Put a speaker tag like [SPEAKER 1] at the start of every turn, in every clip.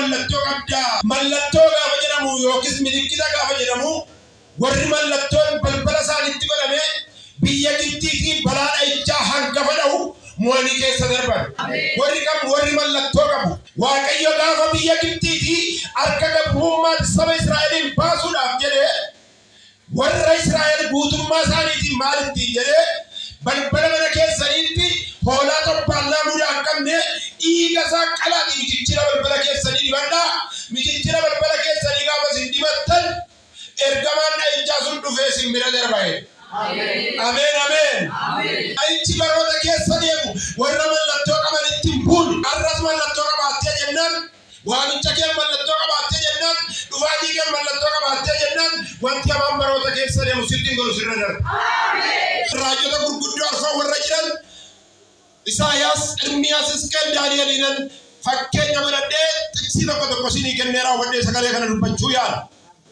[SPEAKER 1] Mallattoo qabdaa? Mallattoo gaafa jedhamu yookiis milikkita gaafa jedhamu, warri mallattoon balbala isaaniitti godhame biyya Gibxiitii balaa dha'ichaa hangafa dha'u mo'anii keessa darban. Warri kam? Warri mallattoo qabu. Waaqayyo gaafa biyya Gibxiitii harka gabrummaatti saba Israa'eliin baasuudhaaf jedhe, warra Israa'el guutummaa isaaniitiin maal ittiin jedhee? Balbala mana keessaniitti hoolaa xobbaallaa mudaa hin qabne dhiiga isaa qalaatii michichila balbala keessanii dibadhaa. Michichila balbala keessanii gaafa isin dibattan, ergamaan dha'ichaa sun dhufee isin bira darba jedhe. Ameen, ameen. Dha'ichi baroota keessa deemu warra mallattoo qabanitti hin buune. Har'as mallattoo qabaattee jennaan, waamicha kee mallattoo qabaattee jennaan, dhufaatii kee mallattoo qabaattee jennaan, wanti hamaan baroota keessa deemu sitti hin godhu, sirra darba. Raajota gurguddoo arfan warra jiran, Isaayaas, Ermiyaas, Hisqeel, Daani'eliinan fakkeenya godhadhee xiqsii tokko tokko isinii kennee raawwadhee sagalee kana dubbachuu yaala.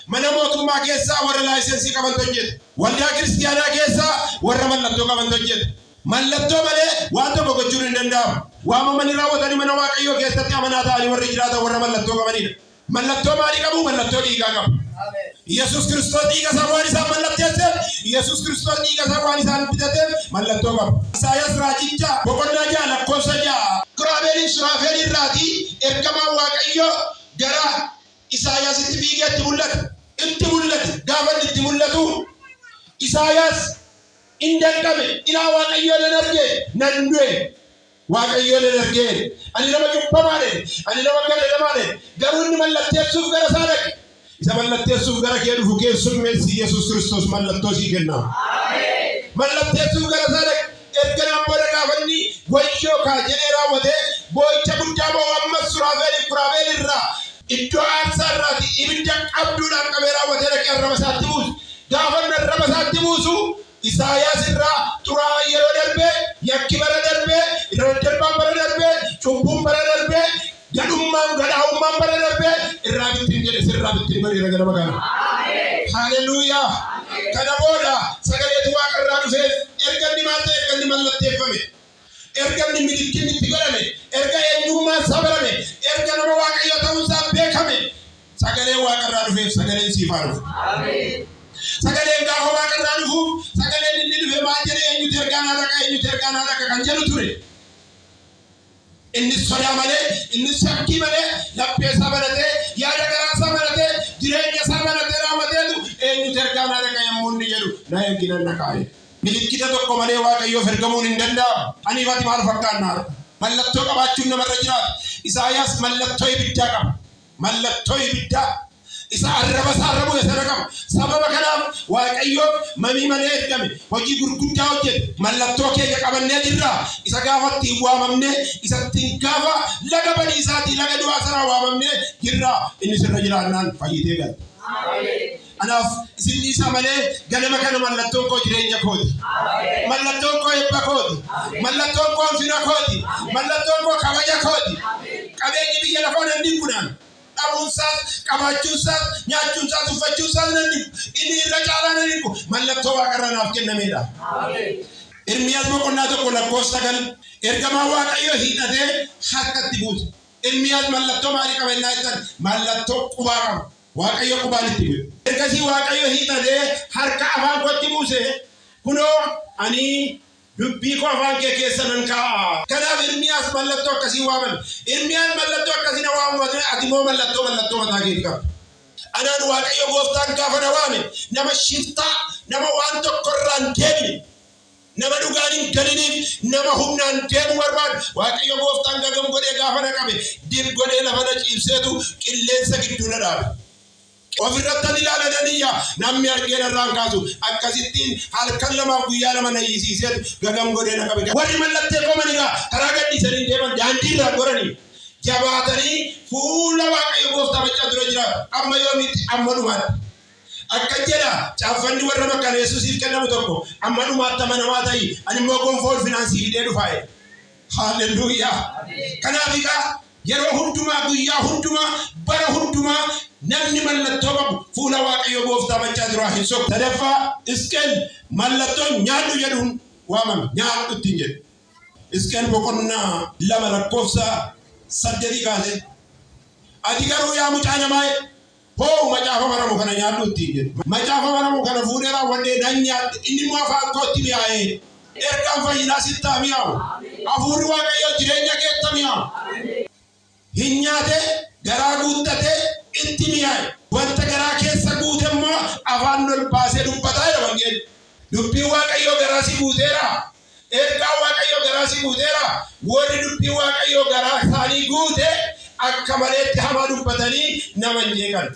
[SPEAKER 1] Mana mootummaa keessaa warra laayisensii qabantu hojjeta. Waldaa kiristiyaanaa keessaa warra mallattoo qabantu hojjeta. Mallattoo malee waan tokko gochuun hin danda'amu. Waamamanii raawwatanii mana Waaqayyoo keessatti amanaa ta'anii warri jiraatan warra mallattoo qabanidha. Mallattoo maalii qabu? Mallattoo dhiigaa qabu. Yesuus Kiristoos dhiiga isaa waan isaan mallatteesseef, Yesuus Kiristoos dhiiga isaa waan isaan bitateef mallattoo qabu. Isaayaas raajicha boqonnaa 6 lakkoofsa 6. Kiraabeeliin Suraafeel irraatii ergamaan Waaqayyoo gara Isaayaasitti fiigee itti mul'ate. Itti mul'ate. Gaafa inni itti mul'atu Isaayaas in danqame. Ilaa, Waaqayyoo nan arge, nan du'e. Waaqayyoo nan arge. Ani nama cubbamaa dha. Ani nama gadadamaa dha. Garuu inni mallatteessuuf gara isaa dhaqe. Isa mallatteessuuf gara kee dhufu keessummeessi. Yesuus Kiristoos mallattoo sii kenna. Mallatteessuuf gara isaa dhaqe. Erganaan booda gaafa inni wayyoo kaa jedhee raawwatee boo'icha guddaa boo'u, ammas Suraafeeliif Kuraabeel irraa iddoo aarsaa irraati ibidda qabduudhaan qabee raawwatee dhaqee arraba isaatti buuse. Gaafa inni arraba isaatti buusu Isaayaas irraa xuraa'aan yeroo darbe, yakki bara darbe, irra daddarbaan bara darbe, cubbuun bara darbe, gadhummaan gadhaa'ummaan bara darbe irraa bittin jedhe, sirraa bittin godheera ganama kana. Haleluuyaa! Kana booda sagaleetu waaqa irraa dhufeef. Erga inni maal ta'e? Erga inni mallatteeffame. Erga inni milikkinni itti godhame, erga eenyummaan isaa barame, erga nama Waaqayyoo ta'uun isaa beekame, sagaleen waaqa irraa dhufeef. Sagaleen siif haa dhufu. Sagaleen gaafa waaqa irraa dhufuuf, sagaleen inni dhufe maal jedhe? Eenyutu ergaa naa dhaqa, eenyutu ergaa naa dhaqa kan jedhu ture. Innis sodaa malee, innis shakkii malee, laphee isaa banatee, yaada garaa isaa banatee, jireenya isaa banatee raawwateetu eenyutu ergaa naa dhaqa yommuu inni jedhu, na ergi, nan dhaqaa jedhe. Milikkita tokko malee Waaqayyoof ergamuun hin danda'amu. Aniif ati maal fakkaanna har'a? Mallattoo qabaachuun namarra jiraata. Isaayaas mallattoo ibiddaa qaba. Mallattoo ibiddaa isa arraba isaa irra bu'e sana qaba. Sababa kanaaf Waaqayyoof mamii malee ergame. Hojii gurguddaa hojjete. Mallattoo keenya qabannee jirra. Isa gaafa ittiin waamamnee, isa ittiin gaafa laga badiisaatii laga du'aa sanaa waamamnee jirra. Inni sirra jiraannaan fayyitee galta. Anaaf isin dhiisaa malee ganama kana mallattoon koo jireenya kooti. Mallattoon koo eebba kooti. Mallattoon koo ulfina kooti. Mallattoon koo kabaja kooti. Qabeenyi biyya lafaa nan dhibu naan. Dhabuunsaas, qabaachuunsaas, nyaachuunsaas, uffachuunsaas nan dhibu. Inni irra caalaa nan dhibu. Mallattoo waaqarraa naaf kennameedha. Ermiyaas boqonnaa 1 lakkoofsa 9, ergamaan Waaqayyoo hiixatee harkatti buuse. Ermiyaas mallattoo maalii qaba innaa jettan, mallattoo qubaa qaba. Waaqayyo qubaan itti bu'e. Ergasii Waaqayyo hiixatee harka afaan kootti buuse, kunoo, ani dubbii koo afaan kee keessa nan kaa'a. Kanaaf Ermiyaas mallattoo akkasiin waamame. Ermiyaas mallattoo akkasiin haa waamamu malee ati immoo mallattoo mallattoo mataa keetii qabda. Anaan Waaqayyo gooftaan gaafa na waame, nama shiftaa, nama waan tokko irraa hin deebine, nama dhugaan hin galiniif, nama humnaan deemuu barbaadu, Waaqayyo gooftaan gagam godhee gaafa na qabe, dib godhee lafa na ciibseetu qilleensa gidduu na dhaabe. Ofirrattan ilaala, nan iyya, namni argee narraa hin kaasu. Akkasittiin halkan lamaaf guyyaa lama na iyyisiiseetu gagam godhee na qabe. Warri mallatteeffaman egaa karaa gadhiisanii hin deeman, daandii irraa goranii jabaatanii fuula Waaqayyo gooftaa maccaa dura jiraatu. Amma yoomiitti? Amma dhumaatti. Akkas jedha caaffanni warra makkaana Yesuusiif kennamu tokko, amma dhumaatti amanamaa ta'i, ani immoo gonfoo ulfinaan sii fidee dhufaa jedhe. Haalelluuyaa! Kanaaf egaa yeroo hundumaa, guyyaa hundumaa, bara hundumaa namni mallattoo qabu fuula Waaqayyo gooftaa maccaa duraa hin sokku. Sadaffaa, Hisqeel mallattoo nyaadhu jedhuun waamame. Nyaadhu ittiin jedhe. Hisqeel boqonnaa 2 lakkoofsa 8 kaasee. Ati garuu yaa mucaa namaa hoo macaafa maramu kana nyaadhu ittiin jedhe. Macaafa maramu kana fuudhee raawwadhee nan nyaadhe, inni immoo afaan kootti mi'aa'ee. Ergaan fayyinaa sitti haa mi'aawu. Hafuurri Waaqayyoo jireenya keetti haa mi'aawu. Hin nyaate, garaa guuttate, itti mi'aaye. Wanta garaa keessa guute immoo afaan ol baasee dubbataa jedha wangeelli. Dubbiin Waaqayyoo garaa si guuteeraa? Ergaan Waaqayyoo garaa si guuteeraa? Warri dubbiin Waaqayyoo garaa isaanii guute akka maleetti hamaa dubbatanii nama hin jeeqan.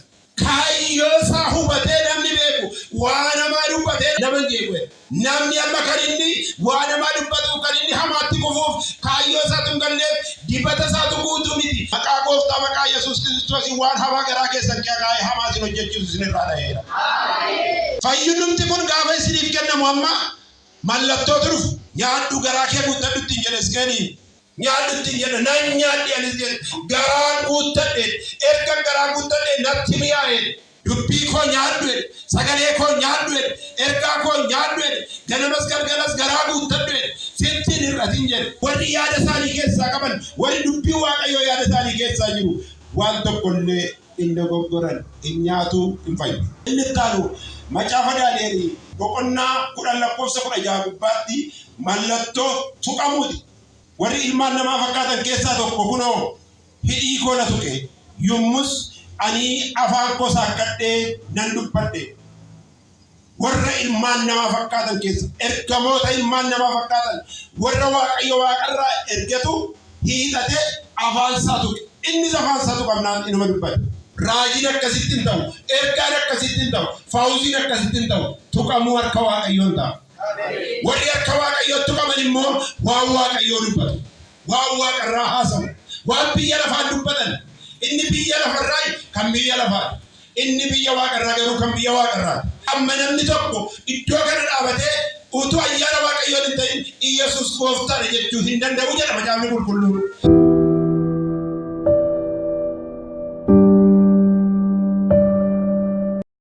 [SPEAKER 1] Kaayyoo isaa hubatee namni beeku waan hamaa dubbatee nama hin jeequ. Namni amma kan inni waan hamaa dubbatuuf, kan inni hamaatti kufuuf, kaayyoo isaatu hin galleef, dibata isaatu guutuu miti. Maqaa Gooftaa, maqaa Yesuus Kiristoosiin, waan hamaa garaa keessan kaa'ee hamaa isin hojjechiisu isinirraa dha'eera. Fayyinumti kun gaafa isiniif kennamu amma mallattootu dhufu. Nyaadhu, garaa kee guuttadhu ittiin jedhe Iskeeliin. Nyaadhu ittiin jedhe, nan nyaadhe anis jedhe, garaan guuttadhe, ergan garaa guuttadhe natti mi'aaye. Dubbii koo nyaadhu jedhe, sagalee koo nyaadhu jedhe, ergaa koo nyaadhu jedhe, ganamas galgalas garaa guuttadhu jedhe, sitti hin hir'atin jedhe. Warri yaada isaanii keessaa qaban, warri dubbii Waaqayyoo yaada isaanii keessaa jiru, waan tokkollee hin dogoggoran, hin nyaatu, hin fayyu. Inni itti aanu Macaafa Daani'el boqonnaa 10 lakkoofsa 16 gubbaatti mallattoo tuqamuuti. Warri ilmaan namaa fakkaatan keessaa tokko kunoo hidhii koo na tuqe, yommus ani afaan koo saaqqadhee nan dubbadhe. Warra ilmaan namaa fakkaatan keessa, ergamoota ilmaan namaa fakkaatan, warra Waaqayyo waaqarraa ergetu hiixate afaan isaa tuqe. Innis afaan isaa tuqamnaan inuma dubbate. Raajiin akkasitti hin ta'u, ergaan akkasitti hin ta'u, faawuziin akkasitti hin ta'u, tuqamuu harka Waaqayyoon ta'a. Warri harka Waaqayyootti tuqaman immoo waan Waaqayyoo dubbatu. Waan waaqarraa haasawu. Waan biyya lafaan dubbatan. Inni biyya lafarraa kan biyya lafaati. Inni biyya waaqarraa garuu kan biyya waaqarraati. Amma namni tokko iddoo kana dhaabatee utuu ayyaana Waaqayyoon hin ta'in Iyyasuus Gooftaadha jechuu hin danda'u jedha Macaafni Qulqulluun.